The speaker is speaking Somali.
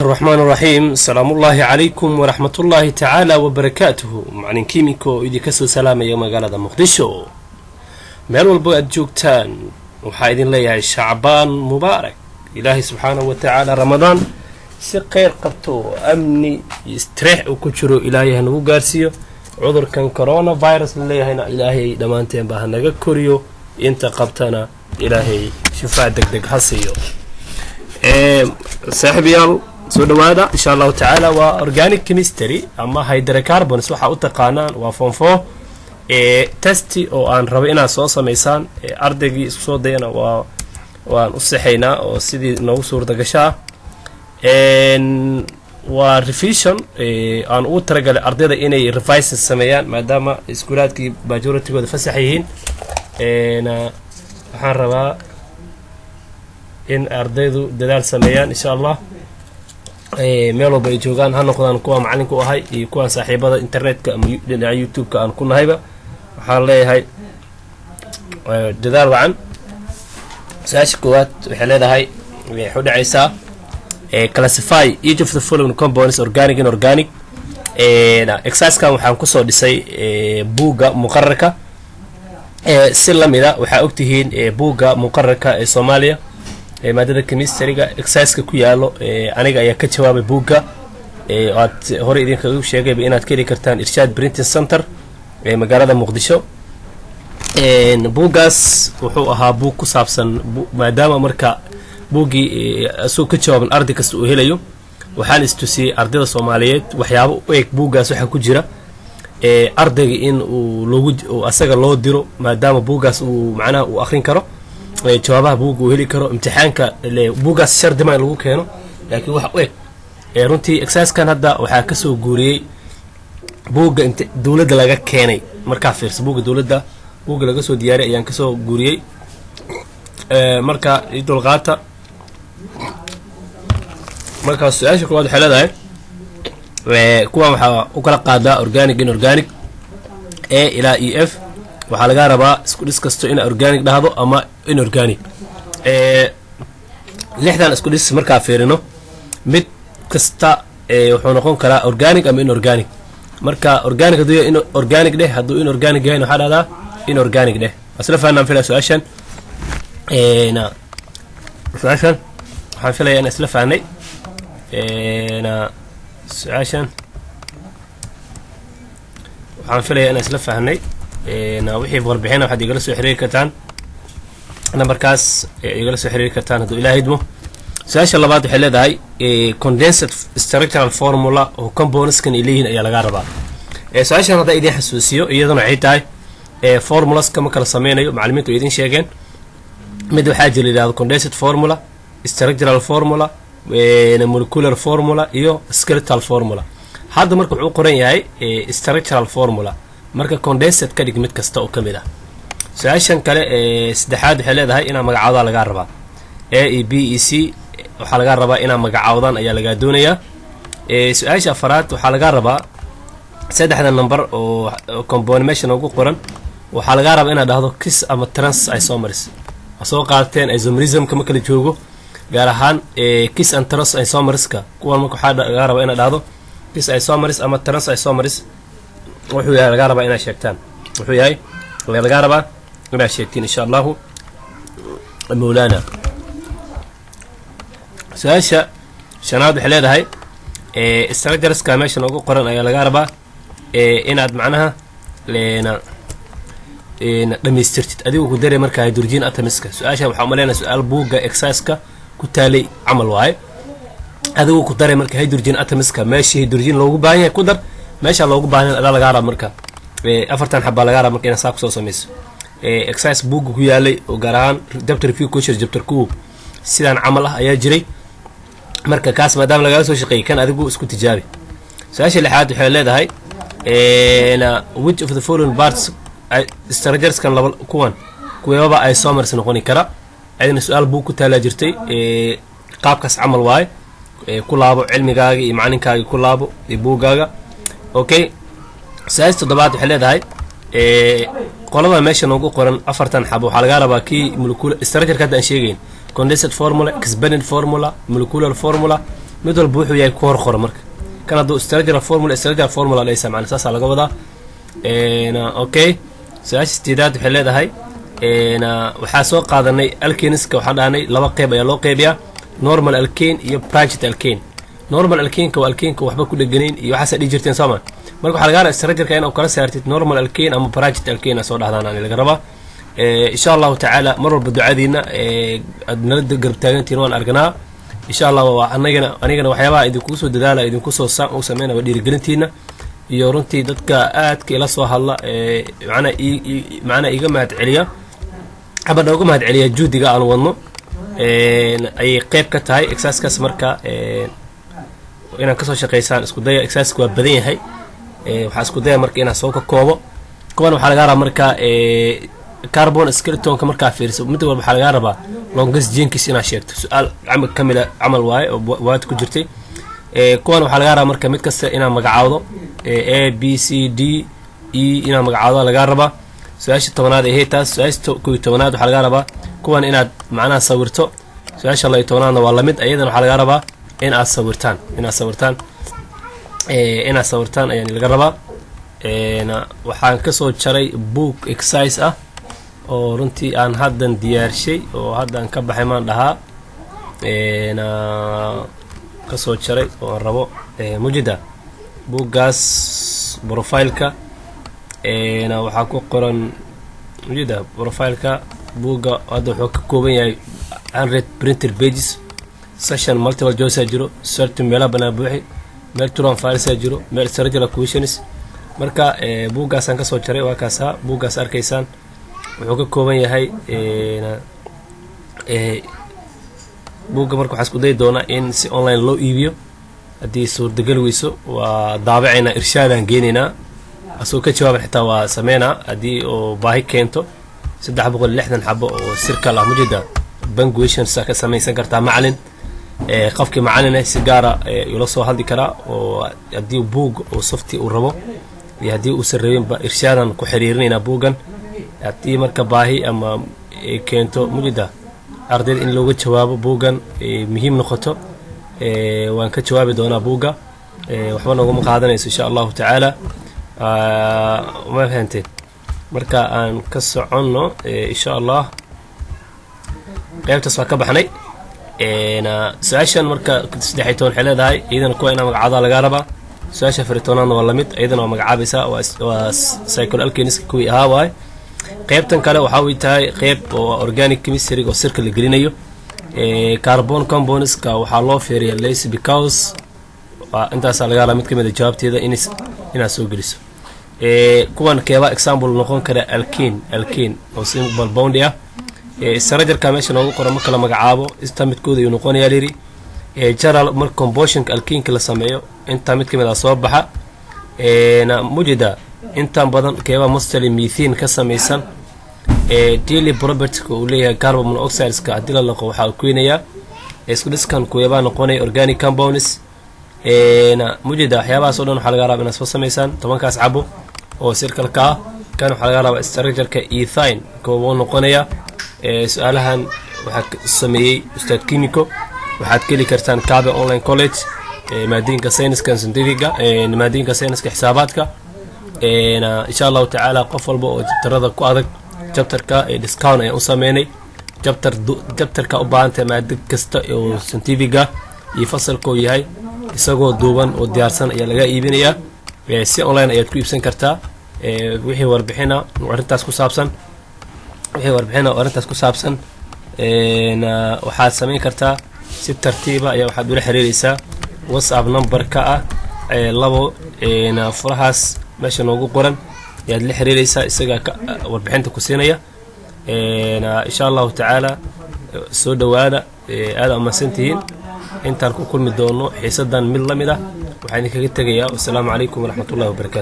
Raxmaan raxiim. Asalaamullaahi calaykum waraxmatullaahi tacaala wabarakaatuhu. Macalin Kimiko oo idinka soo salaamaya magaalada Muqdisho. Meel walbo aad joogtaan, waxaa idin leeyahay Shacbaan mubaarak. Ilaahay subxaanahu wa tacaala Ramadaan si kheyr qabto oo amni iyo istreex uu ku jiro Ilaahay hanagu gaarsiiyo. Cudurkan coronavirus la leeyahayna Ilaahay dhammaanteenba hanaga koriyo, inta qabtana Ilaahay shifaa deg deg ha siiyo. Saaxiibayaal, soo dhawaada. Insha Allahu tacaala waa organic chemistry ama hydrocarbons waxaa u taqaanaan. Waa form four ee test oo aan rabo inaad soo samaysaan. Ardaygii isku soo dayana waan u sixaynaa oo sidii noogu suurta gashaa. Waa revision aan ugu talagalay ardayda inay revision sameeyaan, maadaama iskuulaadkii majoritygooda fasax yihiin. Waxaan rabaa in ardaydu dadaal sameeyaan, insha Allah. Meel walba ay joogaan, ha noqdaan kuwa macalinku ahay iyo kuwaan saaxiibada internetka ama dhinaca YouTube-ka aan ku nahayba, waxaan leeyahay dadaal wacan. Su-aasha koowaad waxay leedahay, waxay u dhacaysaa: classify each of the following components, organic, inorganic. Exercisekan waxaan kusoo dhisay buugga muqararka. Si lamida waxaa ogtihiin buugga muqararka ee Soomaaliya ee maadada chemistryga exerciseka ku yaalo, aniga ayaa ka jawaabay buugga. Aad hore idinkagu sheegayba inaad ka heli kartaan Irshaad Printing Center ee magaalada Muqdisho. Buuggaas wuxuu ahaa buug ku saabsan, maadaama marka buuggii isagoo ka jawaaban arday kasta uu helayo, waxaan istusiyey ardayda Soomaaliyeed waxyaabo u eg buuggaas waxaa ku jira ardayga in uu logu asaga loo diro, maadaama buuggaas uu macnaha uu akrin karo, jawaabaha buugga uu heli karo. Imtixaanka buuggaas shardi ma in lagu keeno, laakiin wax u eg. Runtii exercisekan hadda waxaa kasoo guuriyey buugga int dowladda laga keenay. Markaa fiirsa buugga dowladda, buugga laga soo diyaariyay ayaan kasoo guuriyey. Marka i dulqaata. Marka su-aasha koowaad waxay leedahay, kuwan waxaa u kala qaadaa organic, inorganic, A ilaa E F. Waxaa laga rabaa isku dhis kasto inaa organic dhahdo ama inorganic. Lixdan isku dhis markaa fiirino, mid kasta wuxuu noqon karaa organic ama inorganic. Marka organic hadduu yahay, inorganic dheh. Hadduu inorganic yahay, waxaa dhahdaa inorganic dheh. Isla fahnaan filaya su-aashan. Su-aashan waxaan filaya in isla fahnay. Su-aashan waxaan filaya inaan isla fahnay. Wixii warbixina waxaad igala soo xiriiri kartaan nambarkaas, igala soo xiriiri kartaan hadduu Ilaah idmo. Su-aasha labaad waxay leedahay, condensed structural formula oo componentskan ay leeyihiin ayaa lagaa rabaa. Su-aashan haddaa idiin xasuusiyo, iyaduna waxay tahay formulaska ma kala sameynayo, macalimiintu ay idiin sheegeen. Mid waxaa jira yidhahdo condensed formula, structural formula, molecular formula iyo skeletal formula. Hadda marka wuxuu u qoran yahay structural formula. Marka condensed ka dhig mid kasta oo ka mid ah. Su-aashan kale ee saddexaad waxay leedahay inaa magacaawdaa lagaa rabaa. A e B E C waxaa lagaa rabaa inaa magacaawdaan ayaa lagaa doonayaa. Su-aasha afaraad waxaa lagaa rabaa saddexda number oo compound meesha noogu qoran. Waxaa lagaa rabaa inaad dhahdo cis ama trans isomers. Waa soo qaadateen isomerismka ma kala joogo, gaar ahaan cis and trans isomerska kuwan. Marka waxaa lagaa rabaa inaad dhahdo cis isomers ama trans isomers wuxuu yahay lagaa rabaa inaad sheegtaan, wuxuu yahay lagaa rabaa inaad sheegtiin, insha Allahu mawlana. Su-aasha shanaad waxay leedahay, structureska meesha noogu qoran ayaa laga rabaa inaad macnaha dhamaystirtid, adigu ku daray marka hydrogen atomiska. Su-aasha waxaa umaleynaya su-aal buugga exerciseka ku taalay camal waaye. Adigu ku daray marka hydrogen atomiska, meeshii hydrogen loogu baahan yahay ku dar, meesha loogu baahan yahay adaa lagaa raba. Marka afartan xabaa lagaa raba marka inaad saa kusoo samayso. Exercise buugga ku yaalay oo gaar ahaan chapter review question chapter 2 sidaan camal ah ayaa jiray. Marka kaas maadaama lagaga soo shaqeeyay, kan adigu isku tijaabi. Su-aasha lixaad waxay leedahay, which of the following parts structureskan laba kuwan kuweebaba isomers noqoni kara? Ayadana su-aal buug ku taalaa jirtay, qaabkaas camal waaye. Ku laabo cilmigaaga iyo macalinkaaga, ku laabo iyo buuggaaga. Okay, su-aasha toddobaad waxay leedahay, qolada meesha noogu qoran afartan xabo waxaa lagaa rabaa kii molecular structureka hadda aan sheegayn: condensed formula, expanded formula, molecular formula Mid walba wuxuu yahay ku hor qoro. Marka kan hadduu structural formula, structural formula dhahaysa, macna saasaa laga wadaa. Okay, su-aasha sideedaad waxay leedahay, waxaa soo qaadanay alkaneska. Waxaan dhahnay laba qeyb ayaa loo qeybiyaa: normal alkane iyo branched alkane. Normal alkaneka waa alkaneka waxba ku dheganayn iyo waxaasaa dhihi jirteen, sooma? Marka waxaa laga rabaa structureka in kala saartid normal alkane ama branched alkane aa soo dhahdaan ani laga rabaa. Insha Allahu tacaala, mar walba ducadiina aad nala garab taagantihiin waan argnaa. Insha Allah waa anagana, anigana waxyaabaha idinkugu soo dadaala, idinku soo u sameyna waa dhiirigelintiina iyo runtii dadka aadka ila soo hadla, macnaa macnaa iga mahad celiya ama nooga mahad celiya juhdiga aan wadno ayay qeyb ka tahay exercisekaas. Marka inaad kasoo shaqeysaan isku daya. Exerciseka waa badan yahay. Waxaa isku daya marka inaad soo ka koobo. Kuwan waxaa lagaa rabaa marka carbon skeletonka markaa fiiriso, mid walba waxaa lagaa rabaa longest chainkiis inaad sheegto. Su-aal camal ka mid a camal waaye oo waad ku jirtay. Kuwan waxaa lagaa rabaa marka mid kasta inaad magacaawdo, A, B, C, D, E inaad magacaawdo lagaa rabaa. Su-aasha 10aad ee taas. Su-aasha 11aad waxaa lagaa rabaa kuwan inaad macnaha sawirto. Su-aasha 12aadna waa lamid, ayadana waxaa lagaa rabaa in aad sawirtaan, inaad sawirtaan ayaan laga rabaa. Waxaan kasoo jaray book exercise ah oo runtii aan haddan diyaarshay oo haddaan ka baxay maan dhahaa kasoo jaray oo aan rabo mujida buuggaas. Profileka waxaa ku qoran mujida profileka buugga. Hadda wuxuu ka kooban yahay 100 printed pages, session multiple choice jiro, certain meelaha banaan buuxi, meel true and false jiro, meel structural questions. Marka buuggaasaan kasoo jaray, waa kaasaa buuggaas arkaysaan. Wuxuu ka kooban yahay buugga. Marka waxaa isku dayi doonaa in si online loo iibiyo. Haddii suurtagal weyso, waa daabacaynaa, irshaadaan geenaynaa, asagoo ka jawaaban xitaa waa sameynaa haddii oo baahi keento. 360 xabo oo circle ah mujida banguations ka samaysan kartaa macalin. Qofkii macalin si gaara ula soo hadli karaa oo haddii buug oo softi uu rabo iyo haddii uusan rabinba, irshaadan ku xiriirinaynaa buuggan. Haddii marka baahi ama ay keento mujida ardayda in looga jawaabo buuggan muhiim noqoto, waan ka jawaabi doonaa buugga. Waxba noogama qaadanayso, insha Allahu tacaala. Ma fahanteen? Marka aan ka soconno, insha Allah, qaybtaas waa ka baxnay. Su-aashan marka 13 waxay leedahay, iyadana kuwa inaa magacaada lagaa rabaa. Su-aasha 14aadna waa lamid, iyadana waa magacaabaysaa, waa cycloalkaneska kuwii ahaa waay. Qaybtan kale waxaa way tahay qeyb oo organic chemistry oo sirka la gelinayo. Carbon compoundska waxaa loo feeriya less because intaasaa laga rabaa mid ka mid a jawaabteeda in inaad soo geliso. Kuwan keebaa example noqon kara alkene oo simple bond ah? Structureka meesha noogu qoran marka la magacaabo, inta midkooda ayuu noqonayaa layidhi. General marka combustionka alkeneka la sameeyo, intaa mid kamid ah soo baxa mujida. Intan badan keebaa mostly methane ka samaysan? Daily propertyka uu leeyahay carbon monoxideska haddii la laqo waxaa keenayaa isku dhiskan kuweebaa noqonaya organic compounds mujida? Waxyaabahaas o dhan waxaa laga rabaa inaad soo samaysaan, 10kaas cabo oo circleka ah. Kan waxaa laga rabaa structureka ethyne koobuu noqonaya. Su-aalahan waxaa sameeyey ustaad Chemico. Waxaad ka heli kartaan Cabe Online College, maadooyinka sayniska, scientifiga, maadooyinka sayniska, xisaabaadka. Insha Allahu tacaala, qof walba oo chapterada ku adag chapterka discount ayaan u sameynay. Chapter chapterka u baahantahay, maado kasta oo scientifiga iyo fasalkoo yahay, isagoo duuban oo diyaarsan ayaa laga iibinayaa. Si online ayaad ku iibsan kartaa. Wixii warbixina arrintaas ku saabsan, wixii warbixina oo arrintaas ku saabsan, waxaad samayn kartaa si tartiiba ayaa waxaad ula xiriireysaa WhatsApp numberka ah 2 furahaas meesha noogu qoran ayaad la xiriireysaa, isagaa ka warbixinta ku siinaya, insha Allahu tacaala. Soo dhowaada, aada umahadsantihiin. Intaan ku kulmi doono xiisadan mid la mid ah, waxaan idinkaga tegayaa wasalaamu calaykum waraxmat ullahi wabarakaatu.